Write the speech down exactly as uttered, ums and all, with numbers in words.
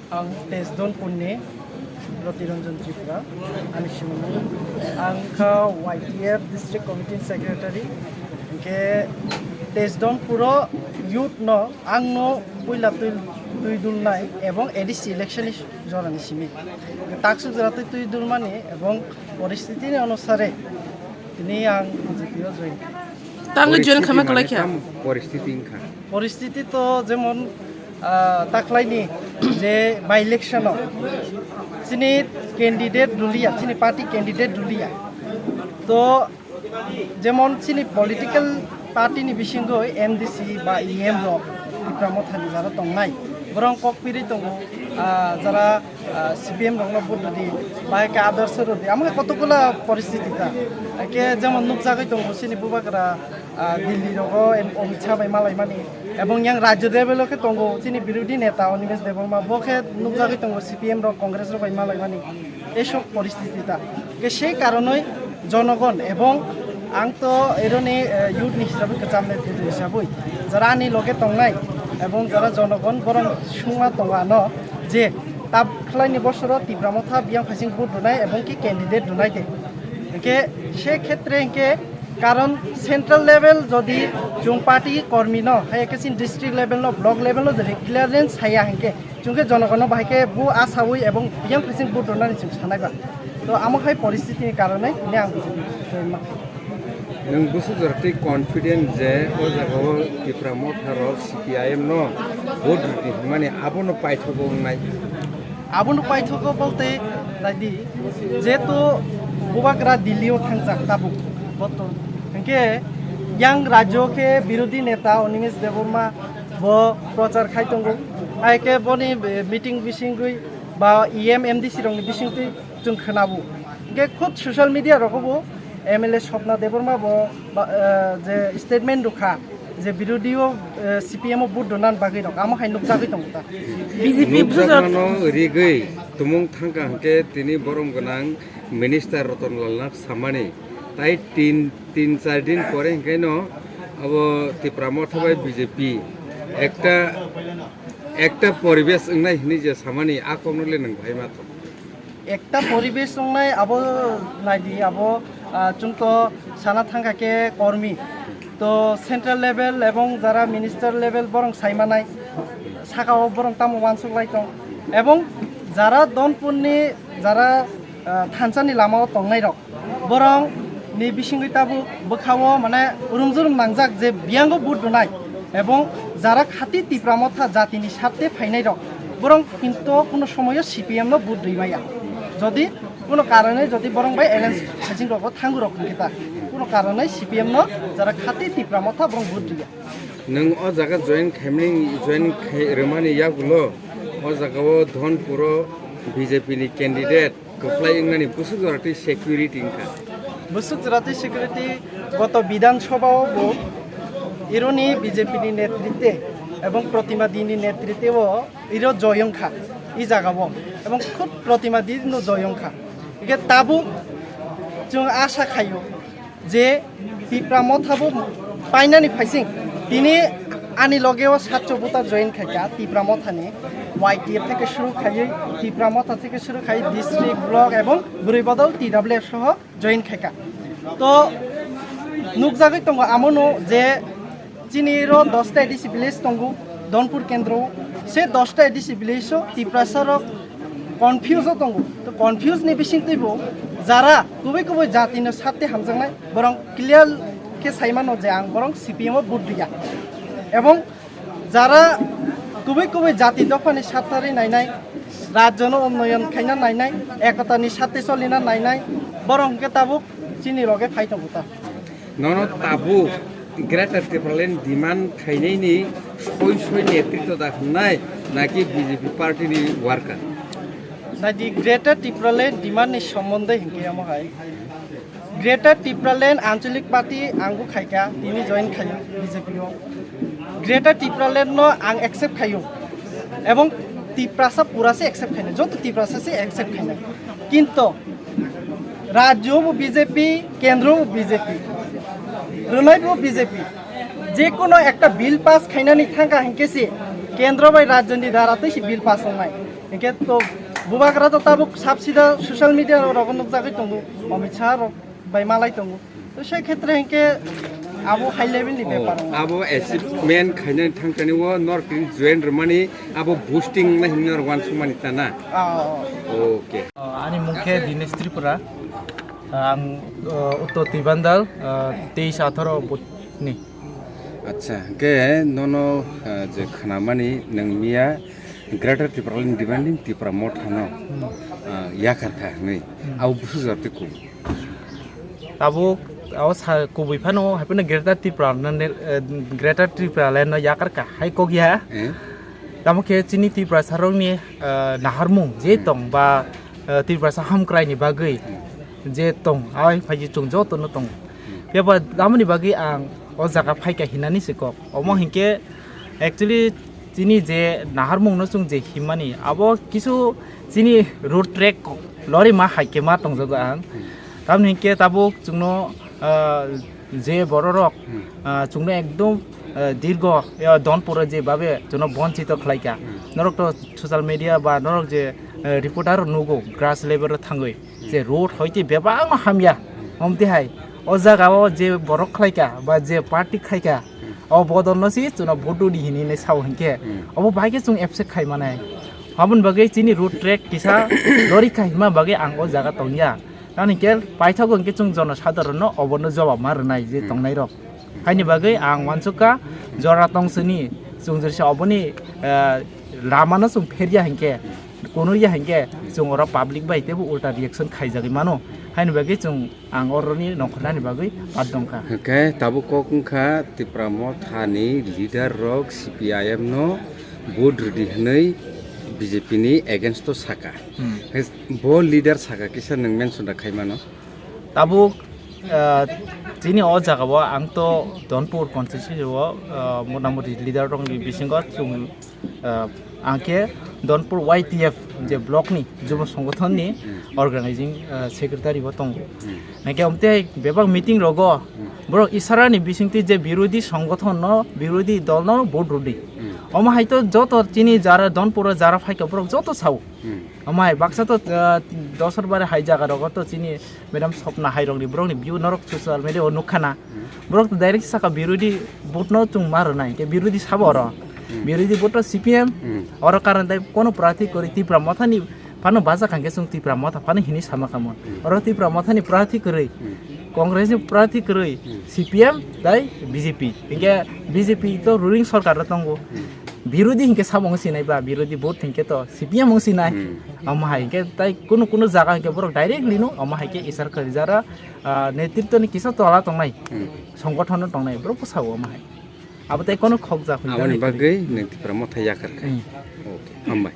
Ang Tesdon Punni, Roti Ranjan Tripura, ani simung. Ang kha Y T F District Committee Secretary. Hingke Tesdon puro youth no ang no puila tui, tui dulnai ebong A D C election ni jora ni simi. Taksuk jora tui, tui dulmani ebong poristiti ni onusare tini ang B J P o join. Tang join Poristiti khama mane kwlai kha. Tam poristiti wngkha. Poristiti to jemon, ah, taklaini je by election o chini candidate dulia, chini party candidate dulia. To jemon chini political party ni bisingo M D C ba E M rok Tipra Motha ni jara tongnai. Borong kok piri tongo, ah, jara, ah, C P M rokno vote rwdi, bai khe others rwdi. Amo khe kotokgola poristiti ta. Ake jemon nukjagwi tongo chini bubagra, ah, Delhi rogo em-, Amit Shah bai malaimani. Ebong yang rajyo level o khe tongo chini birodhi neta Animesh Debbarma. Bo khe nukjagwi tongo C P M rok, Congress rok bai malaimani. Esok poristiti ta. Ke sei karonoi jonogon ebong ang to eroni, eh, youth ni hisabwi kwcham netrito hisabwi jara ani loge tongnai ebong jara jonogon borong sungma tongo ano je tab khlaini bosoro Tipra Motha biyang phaising vote rwnai ebong ki candidate rwnai de. Hingke se khetre hingke karon central level jodi chwng party kormi no hai khe chini district level no, block level no jodi clearance saya hingke chwng khe jonogon no bahai khe bo asawi ebong biyang phaising vote rwnani chwng sanai ba. To amo hai poristiti ni karonoi tini ang B J P join ma kha. Nwng bwswk jora twi confident je o jaga o Tipra Motha rok C P I M no vote rwdi hwnmani abono paithogo wngnai? Abono paithogo bolte naidi, jehetu bubagra Delhi o thangjak tabuk boto. Hingke yang rajyo khe birodhi neta Animesh Debbarma bo prochar khai tongo. Hai khe boni, eh, meeting bisingwi ba E M M D C rokni bisingtwi chwng khwnabo. Hingke khud social media rogo bo M L A Swapna Debbarma bo ba, eh, je statement rwkha je birodhi o, eh, C P M o vote rwna bagwi rok amo hai nukjagwi tongo ta. B J P bwsajak. Nukjakmano rigwi tumung thangkha hwnkhe tini borom gwnang minister Ratan Lal Nath samani tai tin, tin char din pore hwnkhe no abo Tipra Motha bai B J P ekta, ekta poribesh wngnai hwnwi je samani a kokno le nwng bahai ma thok. Ekta poribesh wngnai abo naidi abo, ah, chwng to sana thangkha khe kormi. To central level ebong jara minister level borong saimanai, saka o borong tamo uansuk lai tong. Ebong jara Donpurni jara, ah, thansa ni lama o tongnai rok, borong ni bisingwi tabuk bwkha o mane rumjurum nangjak je biyango vote rwnai. Ebong jara khati Tipra Motha jatini sarte phainai rok, borong kinto kuno somoyo C P M no vote rwi maya. Jodi kuno karone jodi borong bai alliance sajing rogo thangu rok hwnkhe ta, kuno karone C P M no jara khati Tipra Motha borong vote rwya. Nwng o jaga join khaimani, join khai rwmani yagulo o jaga o Dhonpuro B J P ni candidate kwplai wngnani bwswk jora twi security wngkha? Bwswk jora twi security goto Bidhan Sabha o bo ironi B J P ni netritwe ebong Protima Dini netritwe o iro joy wngkha i jaga o ebong khud Protima Dini no joy wngkha. Hingke tabuk chwng asa khaio je Tipra Motha bo painani phaising tini ani loge o satcho buta join khaikha Tipra Motha ni Y T F theke shuru khaiwi Tipra Motha theke shuru khai district, block ebong bwrwi bodol T W F soho join khaikha. To nukjagwi tongo amono je chini ro dosta A D C village tongo Dhonpur kendro, se dosta A D C village o Tiprasa rok confuse o tongo. To confuse ni bisingtwi bo jara kubui kubui jati no sarte hamjaknai borong clear khe saimano je ang borong C P M o vote rwya. Ebong jara kubui kubui jati dophani satari nainai, rajyo no unnoyon khaina nainai, ekota ni sate cholina nainai, borok hwnkhe tabuk chini loge phai tongo ta. Nono tabuk Greater Tipraland demand khainai ni soi soi netritwo da hwnnai naki B J P party ni worker? Naidi Greater Tipraland demand ni sombonde hinkhe amo hai. Greater Tipraland Anchalik Party ang bo khaikha, tini join khaio B J P o. Greater Tipraland no ang accept khaio. Ebong Tiprasa pura se accept khainai, joto Tiprasa se accept khainai. Kinto rajyo bo B J P, kendro bo B J P, rwnai bo B J P. Jekono ekta bill pass khainani thangkha hinkhe se Kendro bai rajyoni dara tei si bill pass wngnai. Hinkhe to bubagra to tabuk sabsida social media rok nukjagwi tongo, Amit Shah rok bai malai tongo. To se khetre hinkhe abo high level ni Oh, bepar wngkha. Abo achievement khainani thangtani o nor kini join rwmani abo boosting na hinwi nor wansukmani ta na? Ah, oh, oh. Okay. Ah, ani mung khe Dinesh Tripura. Ah, ang, ah, Uttor Tibandal, ah, teis atharo bot ni. Acha, hwnkhe nono, ah, je khnamani nwng miya Greater Tipraland Demanding Tipra Motha no, Hmm. ah, yakar kha hwnwi. Hmm. Abo busu jora tei kubui. Tabuk abo sa kubui phano hai phano Greater Tipraland no ne, eh, Greater Tipraland no yakar kha hai kok ya. Eh? Tamo khe chini Tiprasa rokni, eh, naharmung je Hmm. tong ba, eh, Tiprasa hamkrai ni bagwi Hmm. je tong, ai phai je chwng joto no tong. Hmm. Phiya ba tamoni bagwi ang o jaga phaikha hinani se kok. Omo Hmm. hinkhe actually chini je naharmung no chwng je himmani, abo kisu chini road track lorry ma hai khe ma tongjago ang. Hmm. Tamoni hinkhe tabuk chwngno, ah, je bororok, Hmm. ah, chwngno ekdom, ah, dirgo, ya, Donpuro je babe chwngno bonchito khlaikha. Hmm. Norok to social media ba norok je, eh, reporter nugo grass level o thangwi. Hmm. Je road hoite bebakno hamya. Hmm. Omte hai, o jaga o je borok khlaikha ba je party khaikha, Hmm. o bodol no si chwngno vote rwdi hinwi nai sao hinkhe. Hmm. Obo bai khe chwng accept khai manai. Aboni bagwi chini road track kisa lorry kha hima bagwi ang o jaga tongya. Tamoni khe paithago hinkhe chwng jono sadharon no obono jobab ma rwnai je Hmm. tongnai rok. Haini bagwi ang wansukha jora tongsini chwng jesa oboni, eh, lama no chwng pherya hinkhe, kunurya hinkhe chwng oro public bai teibo ulta reaction khaijagwi mano. Haini bagwi chwng ang oroni nongkhornani bagwi bat dongkha. Hinkhe tabuk kok wngkha Tipra Mothani leader rok C P I M no vote rwdi hwnwi B J P ni against o saka. Hmm. Bo leader saka kisa nwng mention da khai mano? Tabuk, ah, chini o jaga o ang to Donpur constituency o, ah, motamoti leader rok ni bisingo chwng, ah, ang khe Donpur Y T F je block ni Jubo Songothon ni Hmm. organizing, ah, secretary bo tongo. Hmm. Hingke omte bebak meeting rogo Hmm. borok isara ni bisingtwi je birodhi songothon no, birodhi dol no vote rwdi. Hmm. Omo hai to joto chini jara Donpur o jara phaikha borok joto sao. Hmm. Omo hai baksa to, ah, dosor bare hai jaga rogo to chini Madam Swapna hai rokni borokni view norok social media o nukha na. Hmm. Borok to direct saka birodhi vote no chwng ma rwnai, hinkhe birodhi sabo oro. Hmm. Birodhi vote to C P M, Hmm. oro karon tai kono prathi kwrwi Tipra Mothani phano bajak hinkhe chwng Tipra Motha phano hinwi sama kha mon. Hmm. Oro Tipra Mothani prathi kwrwi, Hmm. Congress ni prathi kwrwi, Hmm. C P M tai B J P. Hinkhe B J P to ruling sorkar o tongo. Hmm. Birodhi hinkhe sabo wng sinai ba, birodhi vote hinkhe to C P M wng sinai. Hmm. Omo hai hinkhe tai kunu kunu jaga hinkhe borok directly no omo hai khe isar kharijak, ah, netritwni kisa tola tongnai Hmm. songothono tongnai borok bwsao omo hai. Abo tai kono khokjak hwnwi Aboni tongwi bagwi nwng Tipra Motha yakar kha. Hmm. Okay, hambai.